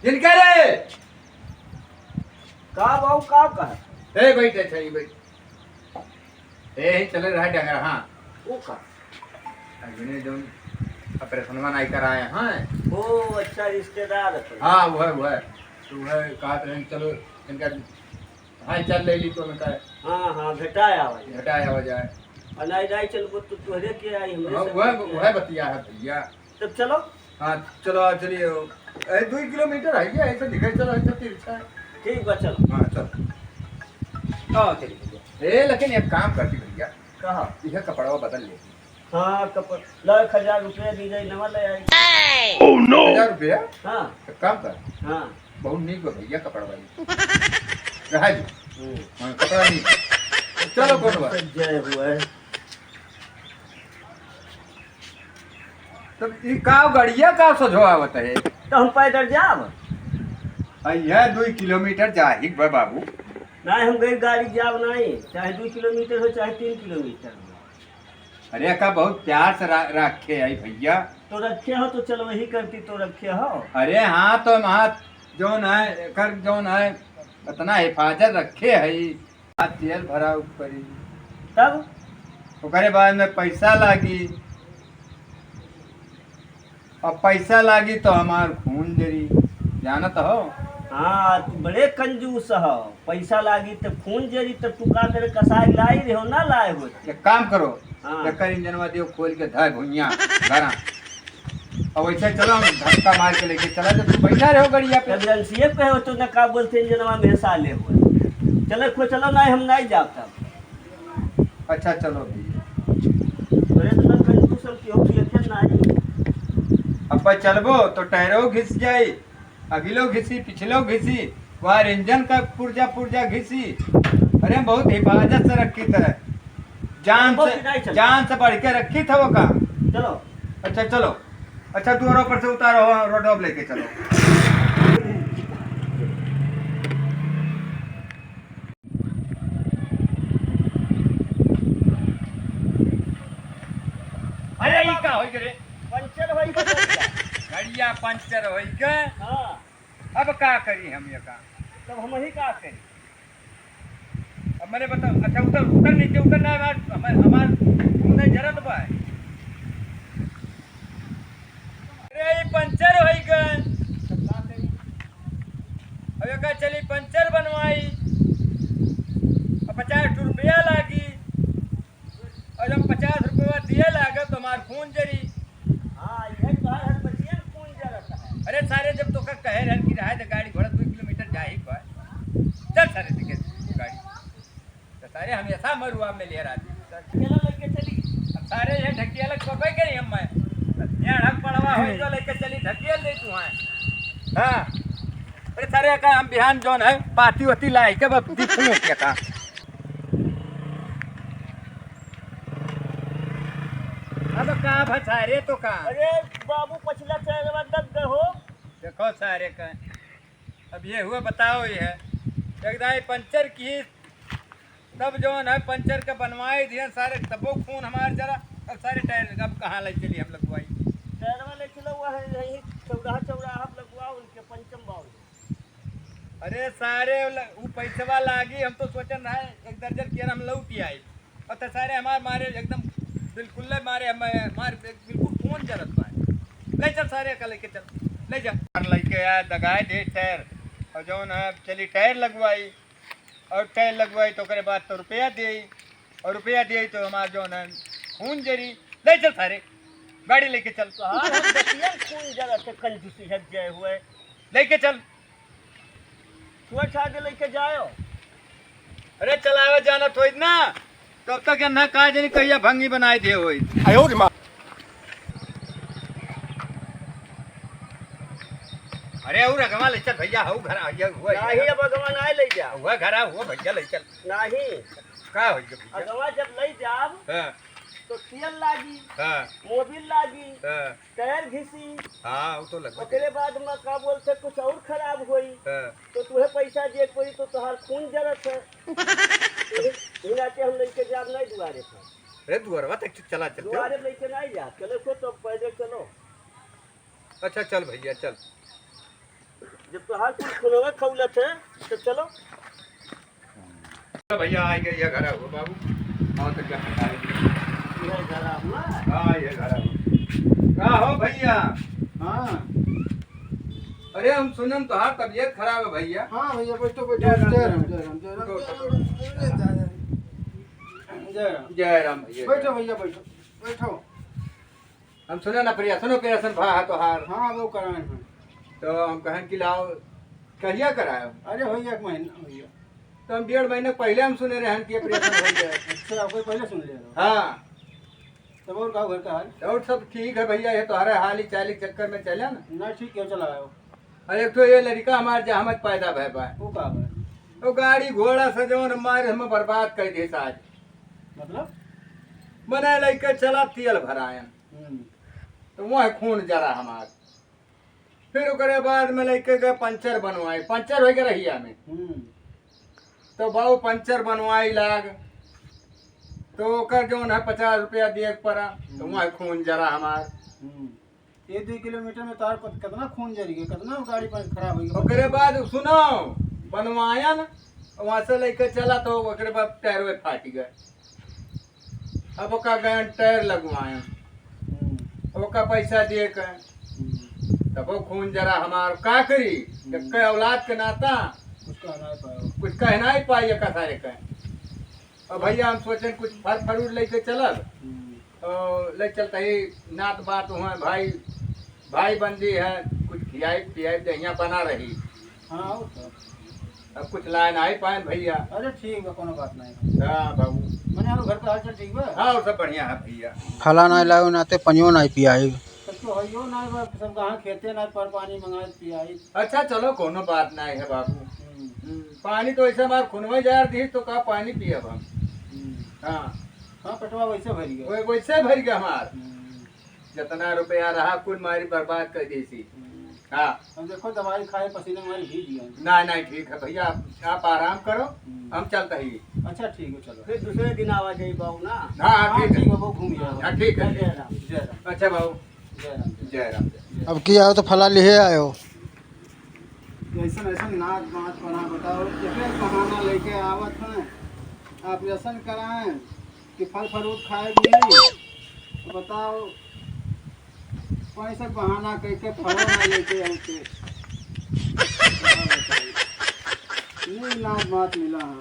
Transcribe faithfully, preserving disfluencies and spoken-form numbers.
जिनका रे? का बाबू, का कहा? ए, बैठ, अच्छा, ये बैठ। ए, यही चले रहा डंगर, हाँ। वो का? अगने जौन ऑपरेशनवा नाई कराए, हाँ। ओ, अच्छा, रिश्तेदार है। हाँ, वह, वह। तो वह कहत रहे, चलो, इनका, हाँ, चल ले ली तो उनका। हाँ, हाँ, भेटाए आवा जाए। भेटाए आवा जाए। और नाई, नाई चलबो तो तोहरे के आई, हमरे हाँ, सब वह, के वह आई। बतिया है भैया। तब चलो। हाँ, चलो, आ, चलिए। ए, दुई किलोमीटर है ये, ऐसे निकल चलो, ऐसे तिरछा है। ठीक बा, चलो। हाँ, चलो। हाँ, चलिए भैया। ए, लेकिन एक काम करती भैया। कहा? यह कपड़वा बदल लेती। हाँ, कपड़, ला, एक हजार रुपया दी जाए, नवा ले आई। Oh, no! एक हजार रुपया? हाँ। एक काम कर। हाँ। बहुत नीक बा भैया कपड़वा ये। रहा जी। हम्म। हाँ, कपड़ा नीक। चलो, कौन बा? जय हुआ है। तब ई का गड़िया का सोझवावत है? तो हम पैदल जाब। आ, यह दुई किलोमीटर जाहिक बा बाबू। नहीं, हम गई गाड़ी जाब नहीं, चाहे दुई किलोमीटर हो, चाहे तीन किलोमीटर हो। अरे, का बहुत प्यार से रा-, रखे है भैया। तो रखे हो तो चलो वही करती तो रखे हो। अरे हाँ, तो हम हाथ जौन है, एकर जौन है, इतना हिफाजत रखे है। आ तेल भराउ परी। तब? ओकरे बाद में पैसा लागी। अब पैसा लागी तो हमार खून जरी, जानत हो? हाँ, तू बड़े कंजूस हो। पैसा लागी तो खून जरी, तो तू का करे, कसाई लाई रहे हो, ना लाए हो? एक काम करो, हाँ। एकर इंजनवा दियो खोल के, धर भुइयां, धरा। अब वैसे चलो, हम धक्का मार के लेके चला, जब तू बैठा रहो गड़िया पे। तब एजेंसिए पे हो तो ना का बोलते, इंजनवा में साले हुआ। चले खो चलो, ना हम नहीं जाब तब। अच्छा, चलो भैया। अरे तो ना कंजूस हम की हो, ये क्या नहीं? अब चलबो तो टायरो घिस जाई, अगिलो घिसी, पिछलो घिसी, वार इंजन का पुर्जा पुर्जा घिसी। अरे, हम बहुत हिफाजत से रखी थे, जान से, नहीं चल। जान से बढ़ के रखी थे वो काम। चलो। अच्छा, चलो। अच्छा, दूरों पर से उतारो, रोड अब लेके चलो। अरे, ई का होई गे रे? पंचर होई गे गड़िया। गड़िया पंचर होई गे। हाँ। अब का करी हम ये काम? तब हम ही का करी? अब मने बताओ, अच्छा, उतर, उतर नीचे, उतर ना, हमार, हमार, हमार खून जरत बा। अरे, ई पंचर होई गे। अब एका चली पंचर बनवाई, अब पचास रुपया लागी, और जब पचास रुपया दिए लागत तो हमार खून जरी। हाँ, यही तो हर बचियन खून जरत है। अरे सारे, जब तोका कहे रहन कि रहा दे गाड़ी घोड़ा, दो किलोमीटर जाही पर, चल सारे, देखे गाड़ी। तो सारे हमेशा मरुआ में ले रहती। अकेला लेके चली। अब सारे ये ढकिया लग सोबे करी हम मैं। ये ढक पड़वा हो जो लेके चली, ढकिया ले तू है। हाँ। अरे सारे का हम बिहान जौन है, पाती वाती लाई के बस दिखने के का। अब का भा सारे तो का? अरे बाबू, पछिला टायरवा दब गए हो। देखो सारे का। अब ये हुआ बताओ, ये है। एक दाई पंचर की तब जौन है पंचर के बनवाए दिहन सारे, तबो खून हमार जरा। अब सारे टायर अब कहाँ ले चली हम लगवाई? टायरवा ले चलो, वह यही चौराहा, चौराहा पे लगवाओ उनके पंचम बाबू। अरे सारे ल-, उ पैसवा लागी, हम तो सोचन रहे एक दर्जन केरा हम लौट आई। और तो सारे हमार मारे एकदम बिल्कुल ले मारे, हम, मार बिल्कुल खून जरत बा। ले चल सारे का लेके चल, ले जा। और लेके आया, दगाए दे टायर, और जौन है चली टायर लगवाई। और टायर लगवाई तो ओकरे बाद तो रुपया देई, और रुपया देई तो हमार जौन है खून जरी। ले चल सारे, गाड़ी लेके चल। तोहार हम बतियन खून जरा से कंजूसी हट जाए हुए। लेके चल। छुआ छा के लेके जाओ। अरे चलावे जाना थोड़ी ना, तब तक ना का जानी कहिया भंगी बनाए दे होई। आयो रे माँ। अरे और अगवा ले चल भैया, हऊ घर आ गया, हुआ नहीं, है। अब अगवा ना ले जा। हुआ घर आ, हुआ भैया ले चल। नहीं। का हो गया भैया? अगवा जब ले जाब, हाँ। तो तेल लागी, हाँ। मोबिल लागी, हाँ। टायर घिसी। हाँ, वो तो लगबे ओकरे करी। बाद में का बोलते कुछ और खराब होई, हाँ। तो तुहे पैसा दिए के पड़ी, तो तोहार खून जरत है। इन्हीं नाते हम लेके जाब नहीं दुआरे पर। अरे दुआरवा तक चला चल। दुआरे लेके नहीं जा, चले को तो पैदल चलो। अच्छा चल भैया चल। जब तोहार कुल खुलवे खौलत है तो चलो। चलो भैया, आ गए ये घर हो बाबू। आओ तो क्या पता है? ये घर हुआ? हाँ, ये घर हो। का हो भैया? हाँ। अरे हम सुनन तोहार तबीयत खराब है भैया। हाँ भैया, बैठो, बैठो। जय राम, जय राम, जय राम, जय राम। बैठो, बैठो। जय राम। जय राम भैया। बैठो भैया, बैठो, बैठो। हम सुने ना, ऑपरेशन, ऑपरेशन भा है तोहार। हाँ, वो कराए हैं। तो हम कहन कि लाओ, कहिया कराए? अरे, हो गया एक महीना, हो गया। तो हम डेढ़ महीने पहले हम सुने रहन कि ऑपरेशन हो गया। अच्छा, कोई पहले सुन ले रहो। हाँ। तब और का घर का हाल? और सब ठीक है भैया, ये तोहरे हाल ही चाल ही चक्कर में चले ना। ना, ठीक है, चला आयो। अरे, एक तो ये लड़का हमार जहाँ मत पैदा भय बा। वो का बा? तो गाड़ी घोड़ा से जौन हमारे हमें बर्बाद कर दे आज। मतलब? मने लइके चला तेल भरायन। हम्म। तो वह खून जरा हमार। फिर ओकरे बाद में लइके गए पंचर बनवाए, पंचर हो गए रहिया में। हम्म। तो बाबू पंचर बनवाई लाग, तो ओकर जौन है पचास रुपया दिए के पड़ा, तो हम्म। वह खून जरा हमार। हम्म। ये दो किलोमीटर में तार कत-, कितना खून जरी गया, कितना गाड़ी पर खराब हो गया। ओकरे बाद सुनो, बनवायन, वहाँ से लइके चला तो ओकरे बाद टायर वे फाट गए। अब ओका गयन टायर लगवायन, हम्म। ओका पैसा दिए के, हम्म। तब वो खून जरा हमार का करी, हम्म। एक औलाद के नाता कुछ कहना ही पाओ। कुछ कहना ही पाई एक सारे के। अब भैया हम सोचेन कुछ फल फ्रूट लइके चलब। हम्म। और ले चलता ही नात बात हुआ भाई, भाई बंदी है, कुछ खियाई पियाई दहिया बना रही। हाँ, और का? अब कुछ लाए ना ही पाए भैया। अरे ठीक बा, कोनो बात नहीं। हाँ बाबू। मने और घर का हालचाल ठीक बा? हाँ, और सब बढ़िया है भैया। फला नहीं लाओ नाते पनियो नहीं पियाई। तब तो हइयो ना बा, सब कहाँ खेते ना पर पानी मंगाए पियाई। अच्छा चलो, कोनो बात नहीं है बाबू। हम्म। हम्म, पानी तो ऐसे हमार खुनवा जार दी तो का पानी पियब हम? हम्म। हाँ। हाँ, पेटवा वैसे भर गया। वै-, वैसे भर गया हमार। हम्म। जितना रुपया रहा कुल मारी बर्बाद कर देसी। हम्म। हाँ। अब देखो दवाई खाए पसीने मारी भीग गया। ना, ना, ठीक है भैया, आप, आप आराम करो, हम्म। हम चलता ही। अच्छा ठीक है, चलो। फिर दूसरे दिन आवा जाई बाबू ना। हाँ, हाँ, हाँ, ठीक है। ठीक है, वो घूम जाओ। हाँ, ठीक है। जय राम। जय राम। अच्छा बाबू। जय राम, जय राम। जय राम, जय राम। अब की आओ तो फला लिहे आयो। ऐसन, ऐसन नाक बात बना बताओ, एक बहाना लेके आवत हैं, ऑपरेशन कराएं कि फल फ्रूट खाए के मिली, तो बताओ, पैसे बहाना करके फल ना लेके आते। नहीं, नाक बात मिला है।